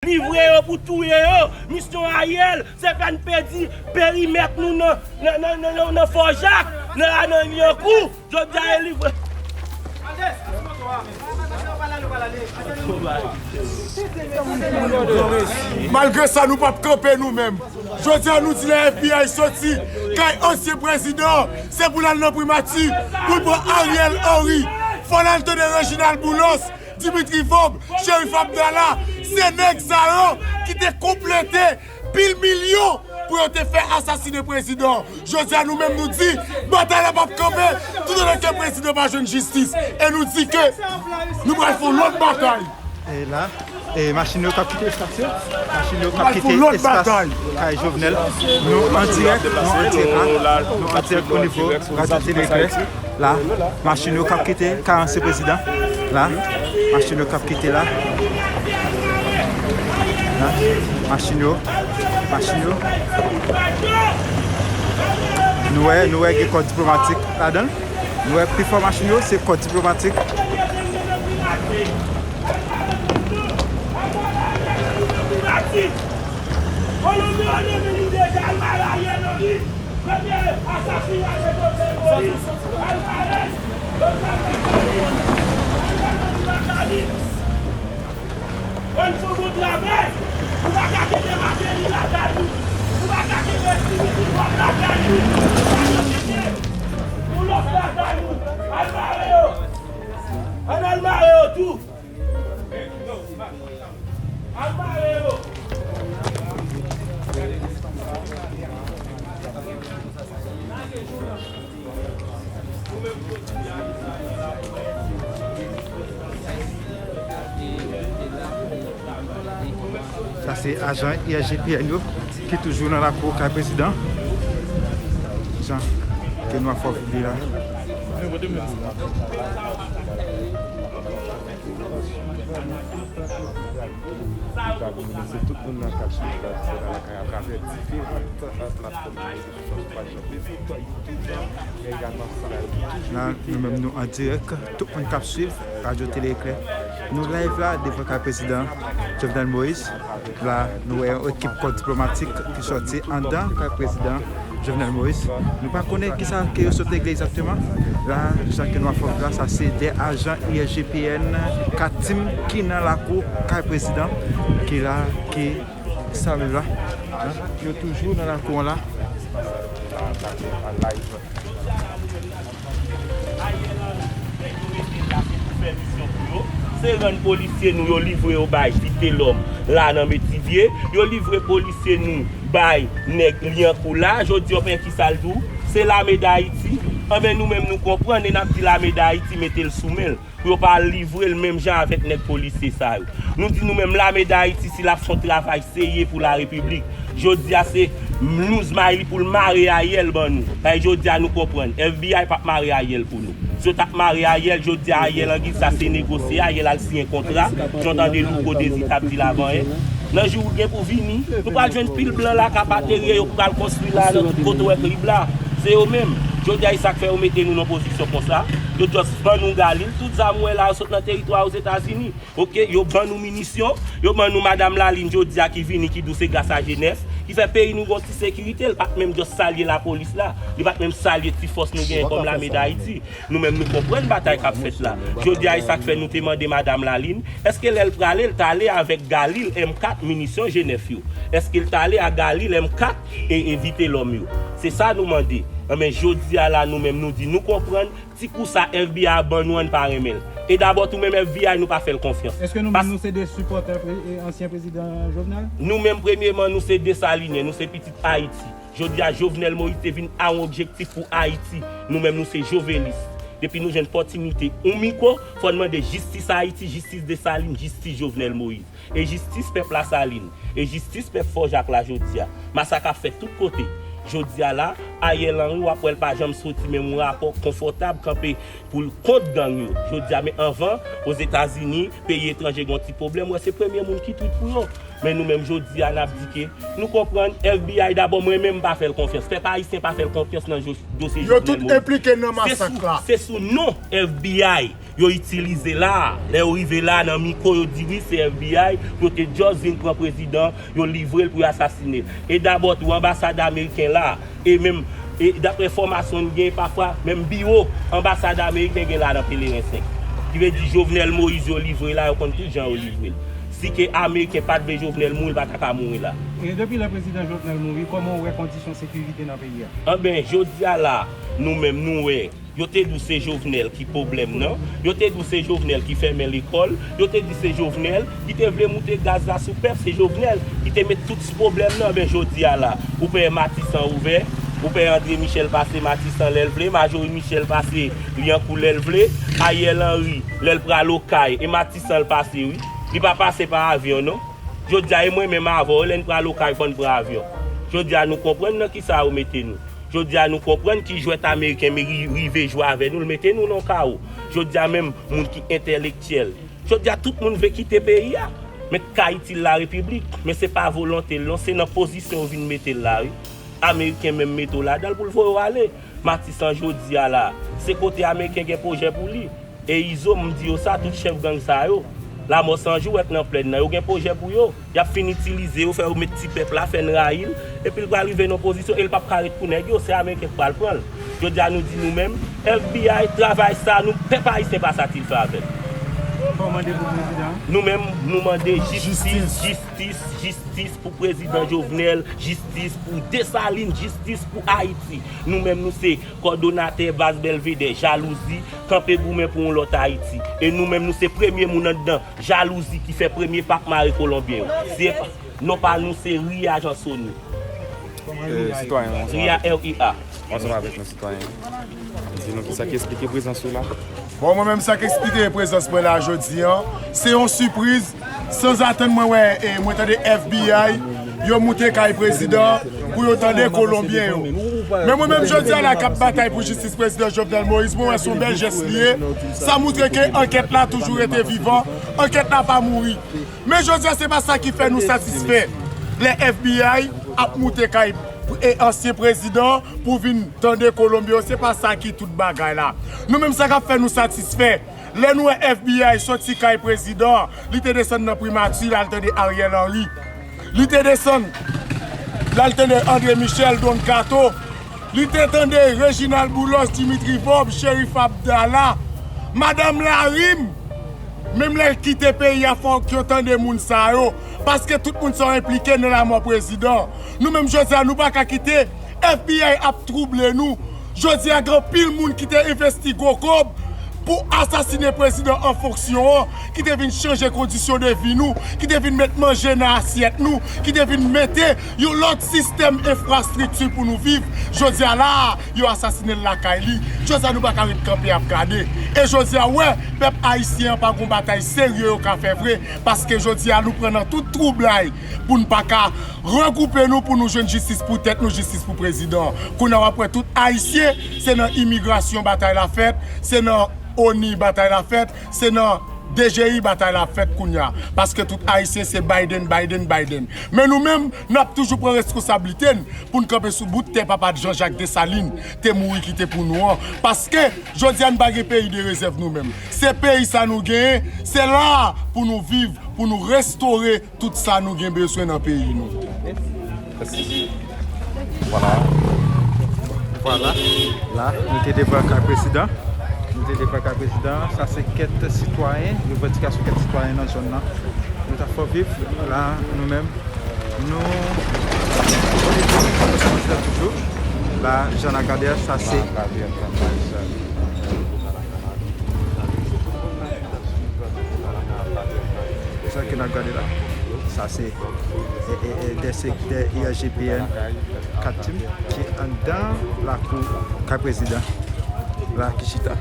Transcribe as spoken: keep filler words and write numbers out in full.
livre yo pou touye yo. Misyon Ariel, se fè n pèdi perimèt nou nan, nan, nan, nan, nan, nan Fò Jak, nan, nan Lyankou. Jodi a, yo livre. Malgre sa, nou p ap kanpe nou menm. Jodi a, nou di lè F B I soti kay ansyen prezidan, se pou l al nan primati, pou l pran Ariel Henry. Fò l al tande Reginald Boulos, Dimitri Vorbe, Cherif Abdallah, se nèg sa yo ki te konplete pil milyon pou yo te fè asasine prezidan. Jodi a, nou menm nou di, batay la p ap kanpe, toutotan ke prezidan pa jwenn jistis. E nou di ke nou pral fè yon lòt batay. E la, e machin yo k ap kite espas yo. Machin yo k ap kite espas kay Jovenel. Nou an dirèk, nou an dirèk la. Nou an dirèk o nivo radyo Tele Eklè. La, machin yo k ap kite kay ansyen prezidan. La, machin yo k ap kite la. La, machin yo, machin yo. Nou wè, nou wè gen kò diplomatik ladan l. Nou wè pi fò machin yo, se kò diplomatik. Kolonbi yo nonmen li deja, Ariel Henry, premye asasina de Jovenel Moïse, Alvarez, Gonzalo Martelly, Alvarez Martelly. Ann fè bon travay. Ou pa ka kenbe Martelly lakay ou. Ou pa ka kenbe Dimitri Vorbe lakay ou. Ou pa ka kenbe Boulos lakay ou. Al mare yo. Ann al mare yo tou. Al mare yo. Sa se ajan I R G P N yo ki toujou nan lakou kay prezidan. Jan ke nou ap fè vide la. Tout moun nan k ap swiv live la atravè diferan platfòm. La, nou menm nou an dirèk, tout moun k ap swiv Radyo Tele Eklè. Nou live la devan kay prezidan Jovenel Moïse. La, nou wè yon ekip kò diplomatik ki sòti anndan kay prezidan Jovenel Moïse. Nou pa konnen kisa ke yo sot regle egzakteman. La, jan ke nou ap fè la, sa se de ajan I R G P N, kat tim ki nan lakou kay prezidan, ki la, ki Sa menm la, hein? Yo toujou nan lakou an la. Se rann polisye nou yo livre yo bay Vitelhomme la nan Metivye. Yo livre polisye nou bay nèg Lyankou la. Jodi a, w ap wè kisa l di w. Se Lame Dayiti. Anben, nou menm nou konprann e n ap di Lame Dayiti mete l sou men l. Pou yo pa al livre l menm jan avèk nèg polisye sa yo. Nou di nou menm Lame Dayiti, si l ap fè yon travay serye pou larepiblik, jodi a se blues may li pou l mare Ariel ban nou. Paske jodi a nou konprann, F B I p ap mare Ariel pou nou. Si yo t ap mare Ariel, jodi a Ariel angiz sa se negosye, Ariel al siyen kontra, jan w tande Louko Dezi t ap di l avan yè. Nan jou w gen pou vini, nou pral jwenn pil blan la k ap ateri e yo pral konstwi la nan tout kote w wè k lib la. Se yo menm. Jodi a, e sa k fè yo mete nou nan pozisyon konsa. Yo just ban nou Galil. Tout zam w wè la, yo sot nan teritwa Ozetazini. Oke, yo ban nou minisyon, yo ban nou Madanm Lalin jodi a ki vini, ki di w se gras a G N F, ki fè peyi nou gon ti sekirite. L pa t menm just salye lapolis la. Li pa t menm salye ti fòs nou genyen kòm Lame Dayiti. Nou menm nou konprann batay k ap fèt la. Jodi a, e sa k fè nou te mande Madanm Lalin, èske lè l prale, l t ale avèk Galil M kat minisyon G N F yo? Èske l t ale a Galil M kat e, e Vitelhomme yo? Se sa nou mande. Anben, jodi a la, nou menm nou di nou konprann, ti kou sa F B I ap ban nou an, n pa renmen l. E dabò tou menm F B I, nou pa fè l konfyans. Èske nou menm nou se de sipòtè pre-, e ansyen prezidan Jovenel? Nou menm, premyeman, nou se Desalinyen, nou se pitit Ayiti. Jodi a, Jovenel Moïse te vin a yon objektif pou Ayiti. Nou menm, nou se jovelis. Depi nou jwenn pòtinite, yon mikwo, fò n mande jistis Ayiti, jistis Desalin, jistis Jovenel Moïse. E jistis pèp Lasalin. E jistis pèp Fò Jak la jodi a. Masak ap fèt tout kote. Jodi a la, Ariel Henry, w ap wè l pa janm soti menm yon rapò konfòtab kanpe pou l kont gang yo. Jodi a, men anvan, Ozetazini, peyi etranje gen yon ti pwoblèm, w wè se premye moun ki twit pou yo. Men nou menm jodi a, n ap di ke nou konprann F B I dabò, mwen menm m pa fè l konfyans. Pèp ayisyen pa fè l konfyans nan jo-, dosye Jovenel Moïse. Yo tout enplike nan masak la. Se sou, se sou non F B I Yo itilize la. Lè yo rive la, nan mikwo, yo di wi, se F B I, yo te just vin pran prezidan, yo livre l pou yo asasine l. E dabò tou, anbasad ameriken la, e menm, e daprè enfòmasyon n gen, pafwa, menm biwo anbasad ameriken gen la nan Pelerin senk. Ki vle di Jovenel Moïse yo livre la, yo konn tout jan yo livre l. Si ke ameriken pa t vle Jovenel mouri, l pa ta ka mouri la. E depi lè prezidan Jovenel mouri, kòman w wè kondisyon sekirite nan peyi a? Anben, jodi a la, nou menm, nou wè. Yo te di w se Jovenel ki pwoblèm nan. Yo te di w se Jovenel ki fèmen lekòl. Yo te di se Jovenel ki te vle moute gaz la sou pèp. Se Jovenel ki te met tout pwoblèm nan. Men jodi a la, ou pè Matisan ouvè, ou pè André Michel pase Matisan lè l vle, Majorie Michel pase Lyankou lè l vle, Ariel Henry lè l pral Okay, e Matisan l pase wi. Li pa pase pa avyon non. Jodi a e mwen menm avè w, lè n pral Okay fò n pran avyon. Jodi a nou konprann nan kisa yo mete nou. Jodi a nou konprann ki jwèt ameriken ri- rive jwe avè nou, l mete nou nan kawo. Jodi a menm moun ki entèlektyèl. Jodi a tout moun vle kite peyi a. Men k ka itil larepiblik, men se pa volonte l non, se nan pozisyon yo vin mete l la wi. Ameriken menm mete w ladan l pou l voye w ale. Matisan jodi a la, se kote ameriken gen pwojè pou li. E Izo, m di yo sa, tout chèf gang sa yo, Lamò San Jou, w wè k nan plèn nan, yo gen pwojè pou yo. Y ap fin itilize yo, fè yo met ti pèp la, fè n rayi l, epi l pral rive nan pozisyon, e l p ap ka ret pou nèg yo, se ameriken k pral pran l. Jodi a nou di nou menm, F B I, travay sa, nou, pèp ayisyen pa satisfè avè l. Sa w mande pou prezidan an? Nou menm, nou mande jistis, jistis, jistis pou prezidan Jovenel, jistis pou Desalin, jistis pou Ayiti. Nou menm, nou se kòdonatè baz Bèlvedè, jalouzi, kanpe goumen pou yon lòt Ayiti. E nou menm, nou se premye moun anndan jalouzi ki fè premye pa k mare kolonbyen yo. Se, non pa nou, se Ria Jansony. Eh, sitwayen, bonsoir. Ria, R I A. Ansanm avèk nou, sitwayen. Di nou kisa ki eksplike prezans ou la. Bon, mwen menm, sa k eksplike prezans mwen la jodi a, se yon sipriz. Sanzatann, mwen wè, e, mwen tande F B I, yo moute kay prezidan pou yo tande kolonbyen yo. Men mwen menm, jodi a la, k ap batay pou jistis prezidan Jovenel Moïse, mwen wè se yon bèl jès li ye. Sa montre ke ankèt la toujou rete vivan, ankèt la pa mouri. Men jodi a, se pa sa ki fè nou satisfè. Lè F B I ap moute kay e ansyen prezidan pou vin tande kolonbyen yo, se pa sa ki tout bagay la. Nou menm, sa k ap fè nou satisfè, lè nou wè F B I soti kay prezidan, li te desann nan primati, l al tande Ariel Henry. Li te desann, l al tande André Michel, Don Kato. Li te tande Reginald Boulos, Dimitri Vorbe, Cherif Abdallah, Madanm Larim. Menm lè l kite peyi a, fòk yo tande moun sa yo, paske tout moun sa yo enplike nan lanmò prezidan. Nou menm, jodi a, nou pa ka kite F B I ap twouble nou. Jodi a, gen anpil moun ki te envesti gwo kòb pou asasinen prezidan an fonksyon an, ki te vin chanje kondisyon de vi nou, ki te vin met manje nan asyèt nou, ki te vin mete yon lòt sistèm enfrastrikti pou nou viv. Jodi a la a, yo asasinen l lakay li. Jodi a, nou pa ka ret kanpe ap gade. E jodi a, w wè, pèp ayisyen an pa gon batay serye yo ka fè vre, paske jodi a, nou pran nan tout twoublay pou n pa ka regwoupe nou, pou nou jwenn jistis pou tèt nou, jistis pou prezidan. Kounye a, w ap wè tout ayisyen, se nan imigrasyon batay la fèt, se nan ONI batay la fèt, se nan D G I batay la ap fèt kounye a. Paske tout ayisyen se Biden, Biden, Biden. Men nou menm, n ap toujou pran reskonsablite n pou n kanpe sou bout tè papa Jean Jacques Dessalines te mouri kite pou nou an. Paske, jodi a, n pa gen peyi de rezèv nou menm. Se peyi sa nou genyen, se la pou nou viv, pou nou restore tout sa nou gen bezwen nan peyi nou. Vwala. Vwala. La, nou te devan kay prezidan. Nou te devan kay prezidan. Sa se kèk sitwayen, revandikasyon kèk sitwayen nan zòn nan. Nou ta fè w viv la, nou menm, nou, nou toujou. La, jan n ap gade a, sa se Sa ke n ap gade la, sa se, e, e, e, de sektè I R G P N kat team ki anndan lakou kay prezidan la ki chita.